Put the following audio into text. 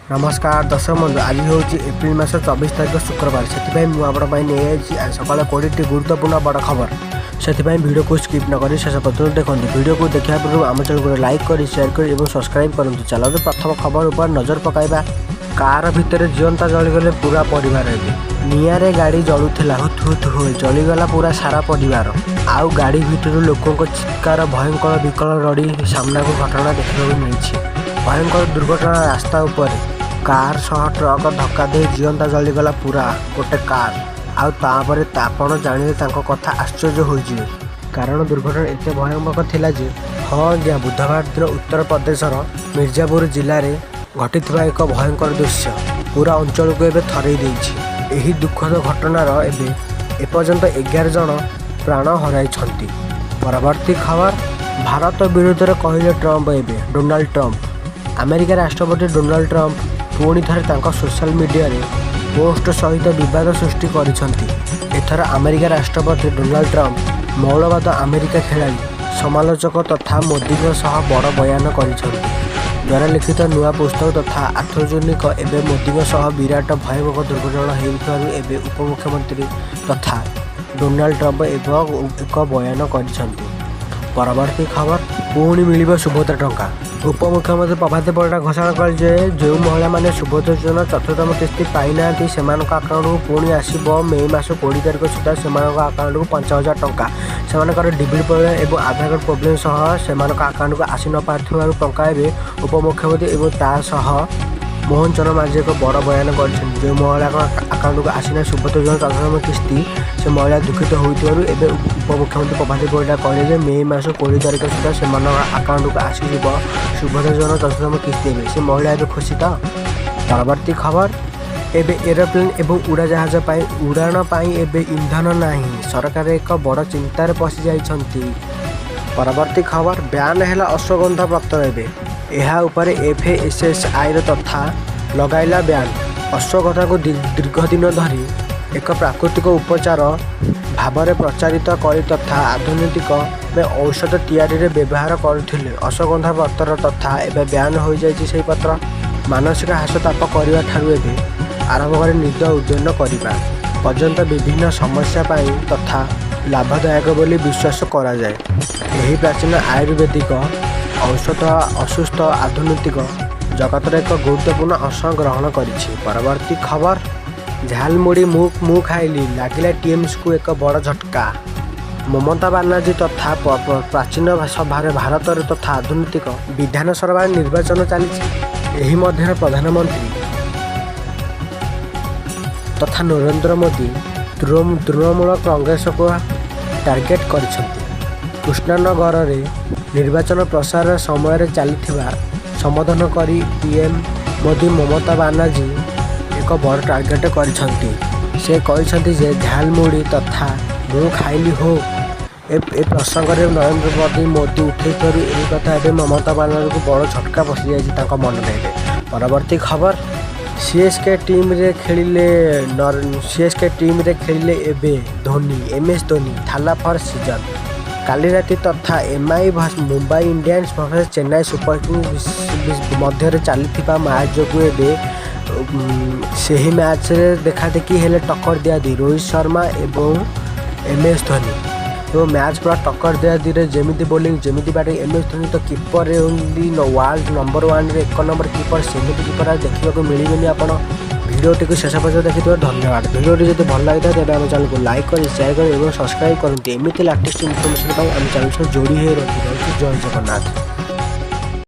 ନମସ୍କାର ଦର୍ଶକ ବନ୍ଧୁ, ଆଜି ହେଉଛି ଏପ୍ରିଲ ମାସ 24 ତାରିଖ, ଶୁକ୍ରବାର। ସେଥିପାଇଁ ମୁଁ ଆପଣଙ୍କ ପାଇଁ ନେଇଆଇଛି ଆଜି ସକାଳେ 20ଟି ଗୁରୁତ୍ୱପୂର୍ଣ୍ଣ ବଡ଼ ଖବର। ସେଥିପାଇଁ ଭିଡ଼ିଓକୁ ସ୍କିପ୍ ନ କରି ଶେଷ ପର୍ଯ୍ୟନ୍ତ ଦେଖନ୍ତୁ। ଭିଡ଼ିଓକୁ ଦେଖିବା ପୂର୍ବରୁ ଆମ ଚ୍ୟାନେଲକୁ ଲାଇକ୍ କରି, ସେୟାର କରି ଏବଂ ସବସ୍କ୍ରାଇବ୍ କରନ୍ତୁ। ଚାଲନ୍ତୁ, ପ୍ରଥମ ଖବର ଉପରେ ନଜର ପକାଇବା। କାର ଭିତରେ ଜିଅନ୍ତା ଜଳିଗଲେ ପୁରା ପରିବାର। ଏବେ ନିଆଁରେ ଗାଡ଼ି ଜଳୁଥିଲା, ହୁତ୍ ହୁତ୍ ହୋଇ ଜଳିଗଲା ପୁରା ସାରା ପରିବାର। ଆଉ ଗାଡ଼ି ଭିତରୁ ଲୋକଙ୍କ ଚିତ୍କାର, ଭୟଙ୍କର ବିକଳ ରଡ଼ି ସାମ୍ନାକୁ ଘଟଣା ଦେଖିବାକୁ ମିଳିଛି। ଭୟଙ୍କର ଦୁର୍ଘଟଣା, ରାସ୍ତା ଉପରେ କାର୍ ସହ ଟ୍ରକ୍ ଧକ୍କା ଦେଇ ଜିଅନ୍ତା ଜଳିଗଲା ପୁରା ଗୋଟେ କାର୍। ଆଉ ତାପରେ ଆପଣ ଜାଣିଲେ ତାଙ୍କ କଥା ଆଶ୍ଚର୍ଯ୍ୟ ହୋଇଯିବେ, କାରଣ ଦୁର୍ଘଟଣା ଏତେ ଭୟାନକ ଥିଲା ଯେ, ହଁ ଆଜ୍ଞା, ବୁଧବାର ଦିନ ଉତ୍ତରପ୍ରଦେଶର ମିର୍ଜାପୁର ଜିଲ୍ଲାରେ ଘଟିଥିବା ଏକ ଭୟଙ୍କର ଦୃଶ୍ୟ ପୁରା ଅଞ୍ଚଳକୁ ଏବେ ଥରେଇ ଦେଇଛି। ଏହି ଦୁଃଖଦ ଘଟଣାର ଏବେ ଏପର୍ଯ୍ୟନ୍ତ 11 ଜଣ ପ୍ରାଣ ହରାଇଛନ୍ତି। ପରବର୍ତ୍ତୀ ଖବର, ଭାରତ ବିରୁଦ୍ଧରେ କହିଲେ ଟ୍ରମ୍ପ। ଏବେ ଡୋନାଲ୍ଡ ଟ୍ରମ୍ପ, ଆମେରିକା ରାଷ୍ଟ୍ରପତି ଡୋନାଲ୍ଡ ଟ୍ରମ୍ପ ପୁଣି ଥରେ ତାଙ୍କ ସୋଶାଲ ମିଡ଼ିଆରେ ପୋଷ୍ଟ ସହିତ ବିବାଦ ସୃଷ୍ଟି କରିଛନ୍ତି। ଏଥର ଆମେରିକା ରାଷ୍ଟ୍ରପତି ଡୋନାଲ୍ଡ ଟ୍ରମ୍ପ ମୌଳବାଦ ଆମେରିକା ଖେଳାଳି ସମାଲୋଚକ ତଥା ମୋଦିଙ୍କ ସହ ବଡ଼ ବୟାନ କରିଛନ୍ତି। ଦ୍ୱାରା ଲିଖିତ ନୂଆ ପୁସ୍ତକ ତଥା ଆଧୁନିକ ଏବେ ମୋଦିଙ୍କ ସହ ବିରାଟ ଭୟାନକ ଦୁର୍ଘଟଣା ହେଉଥିବାରୁ ଏବେ ଉପମୁଖ୍ୟମନ୍ତ୍ରୀ ତଥା ଡୋନାଲ୍ଡ ଟ୍ରମ୍ପ ଏବଂ ଏକ ବୟାନ କରିଛନ୍ତି। ପରବର୍ତ୍ତୀ ଖବର, ପୁଣି ମିଳିବ ସୁଭଦ୍ରା ଟଙ୍କା। ଉପମୁଖ୍ୟମନ୍ତ୍ରୀ ପ୍ରଭାତୀ ପରିଡ଼ା ଘୋଷଣା କଲେ ଯେ ଯେଉଁ ମହିଳାମାନେ ସୁଭଦ୍ରା ଯୋଜନା ଚତୁର୍ଥମ କିସ୍ତି ପାଇନାହାନ୍ତି, ସେମାନଙ୍କ ଆକାଉଣ୍ଟକୁ ପୁଣି ଆସିବ ମେ ମାସ 20 ତାରିଖ ସୁଦ୍ଧା ସେମାନଙ୍କ ଆକାଉଣ୍ଟକୁ 5000 ଟଙ୍କା। ସେମାନଙ୍କର ଡିବିଟି ପ୍ରୋବ୍ଲେମ୍ ଏବଂ ଆଧାର କାର୍ଡ଼ ପ୍ରୋବ୍ଲେମ୍ ସହ ସେମାନଙ୍କ ଆକାଉଣ୍ଟକୁ ଆସି ନ ପାରୁଥିବାରୁ ଟଙ୍କା ଏବେ ଉପମୁଖ୍ୟମନ୍ତ୍ରୀ ଏବଂ ତା ସହ ମୋହନ ଚରଣ ମାଝୀ ଏକ ବଡ଼ ବୟାନ କରିଛନ୍ତି। ଯେଉଁ ମହିଳାଙ୍କ ଆକାଉଣ୍ଟକୁ ଆସିନାହିଁ ସୁଭଦ୍ରା ଯୋଜନା ଚତୁର୍ଥମ କିସ୍ତି, ସେ ମହିଳା ଦୁଃଖିତ ହୋଇଥିବାରୁ ଏବେ ଉପମୁଖ୍ୟମନ୍ତ୍ରୀ ପ୍ରଭାତୀ ପରିଡ଼ା କହିଲେ ଯେ ମେ ମାସ 20 ତାରିଖ ସୁଦ୍ଧା ସେମାନଙ୍କ ଆକାଉଣ୍ଟକୁ ଆସିଯିବ ସୁଭଦ୍ରା ଯୋଜନା ଚତୁର୍ଥମ କିସ୍ତି। ଏବେ ସେ ମହିଳା ଏବେ ଖୁସି ତ? ପରବର୍ତ୍ତୀ ଖବର, ଏବେ ଏରୋପ୍ଲେନ୍ ଏବଂ ଉଡ଼ାଜାହାଜ ପାଇଁ ଉଡ଼ାଣ ପାଇଁ ଏବେ ଇନ୍ଧନ ନାହିଁ। ସରକାର ଏକ ବଡ଼ ଚିନ୍ତାରେ ପଶିଯାଇଛନ୍ତି। ପରବର୍ତ୍ତୀ ଖବର, ବ୍ୟାନ୍ ହେଲା ଅଶ୍ୱଗନ୍ଧା ପତ୍ର। ଏବେ ଏହା ଉପରେ ଏଫ୍ଏସ୍ଏସ୍ଆଇର ତଥା ଲଗାଇଲା ବ୍ୟାନ୍। ଅଶ୍ୱଗନ୍ଧାକୁ ଦୀର୍ଘ ଦିନ ଧରି ଏକ ପ୍ରାକୃତିକ ଉପଚାର ଭାବରେ ପ୍ରଚାରିତ କରି ତଥା ଆଧୁନିକ ଔଷଧ ତିଆରିରେ ବ୍ୟବହାର କରୁଥିଲେ ଅଶ୍ୱଗନ୍ଧା ପତ୍ର ତଥା ଏବେ ବ୍ୟାନ୍ ହୋଇଯାଇଛି ସେହି ପତ୍ର। ମାନସିକ ହ୍ରାସତାପ କରିବା ଠାରୁ ଏବେ ଆରମ୍ଭ କରି ନିଦ ଉଦ୍ଜନ କରିବା ପର୍ଯ୍ୟନ୍ତ ବିଭିନ୍ନ ସମସ୍ୟା ପାଇଁ ତଥା ଲାଭଦାୟକ ବୋଲି ବିଶ୍ୱାସ କରାଯାଏ। ଏହି ପ୍ରାଚୀନ ଆୟୁର୍ବେଦିକ ଔଷଧ ଅସୁସ୍ଥ ଆଧୁନିକ ଜଗତର ଏକ ଗୁରୁତ୍ୱପୂର୍ଣ୍ଣ ଅଂଶ ଗ୍ରହଣ କରିଛି। ପରବର୍ତ୍ତୀ ଖବର, ଝାଲମୁଢ଼ି ମୁଁ ଖାଇଲି, ଲାଗିଲା ଟିଏମ୍ସିକୁ ଏକ ବଡ଼ ଝଟକା। ମମତା ବାନାର୍ଜୀ ତଥା ପ୍ରାଚୀନ ସଭାରେ ଭାରତରେ ତଥା ଆଧୁନିକ ବିଧାନସଭା ନିର୍ବାଚନ ଚାଲିଛି। ଏହି ମଧ୍ୟରେ ପ୍ରଧାନମନ୍ତ୍ରୀ ତଥା ନରେନ୍ଦ୍ର ମୋଦି ତୃଣମୂଳ କଂଗ୍ରେସକୁ ଟାର୍ଗେଟ କରିଛନ୍ତି। କୃଷ୍ଣାନଗରରେ ନିର୍ବାଚନ ପ୍ରଚାର ସମୟରେ ଚାଲିଥିବା ସମ୍ବୋଧନ କରି ପିଏମ୍ ମୋଦି ମମତା ବାନାର୍ଜୀ ଏକ ବଡ଼ ଟାର୍ଗେଟ କରିଛନ୍ତି। ସେ କହିଛନ୍ତି ଯେ ଝାଲମୁଢ଼ି ତଥା ମୁଁ ଖାଇଲି ହୋ, ଏ ପ୍ରସଙ୍ଗରେ ନରେନ୍ଦ୍ର ମୋଦି ମୋଦି ଉଠେଇଥିବାରୁ ଏହି କଥା ଏବେ ମମତା ବାନାର୍ଜୀଙ୍କୁ ବଡ଼ ଝଟକା ବସିଯାଇଛି ତାଙ୍କ ମନରେ ଏବେ। ପରବର୍ତ୍ତୀ ଖବର, ସିଏସ୍କେ ଟିମ୍ରେ ଖେଳିଲେ ଏବେ Dhoni, MS Dhoni, Thala for season. କାଲି ରାତି ତଥା MI Mumbai Indians versus Chennai super Kings ମଧ୍ୟରେ ଚାଲିଥିବା ମ୍ୟାଚ୍ ଯୋଗୁଁ ଏବେ ସେହି ମ୍ୟାଚ୍ରେ ଦେଖାଦେଖି ହେଲେ ଟକ୍କର ଦିଆଦି ରୋହିତ ଶର୍ମା ଏବଂ ଏମ୍ ଏସ୍ ଧୋନି ଏବଂ ମ୍ୟାଚ୍ ପୁରା ଟକ୍କର ଦିଆଦିରେ ଯେମିତି ବୋଲିଂ, ଯେମିତି ବ୍ୟାଟିଂ। ଏମ୍ ଏସ୍ ଧୋନି ତ କିପର ୱାର୍ଲଡ ନମ୍ବର ୱାନ୍ରେ ଏକ ନମ୍ବର କିପର। ସେମିତି କିପର ଆଉ ଦେଖିବାକୁ ମିଳିବେନି ଆପଣ। ଭିଡ଼ିଓଟିକୁ ଶେଷ ପର୍ଯ୍ୟନ୍ତ ଦେଖିଥିବାରୁ ଧନ୍ୟବାଦ। ଭିଡ଼ିଓଟି ଯଦି ଭଲ ଲାଗିଥାଏ, ତେବେ ଆମ ଚ୍ୟାନେଲକୁ ଲାଇକ୍ କରି, ସେୟାର କରି ଏବଂ ସବସ୍କ୍ରାଇବ୍ କରନ୍ତୁ। ଏମିତି ଲାଟେଷ୍ଟ ଇନଫର୍ମେସନ୍ ପାଇଁ ଆମ ଚ୍ୟାନେଲ ସହ ଯୋଡ଼ି ହୋଇ ରହୁଛି। ଜୟ ଜଗନ୍ନାଥ।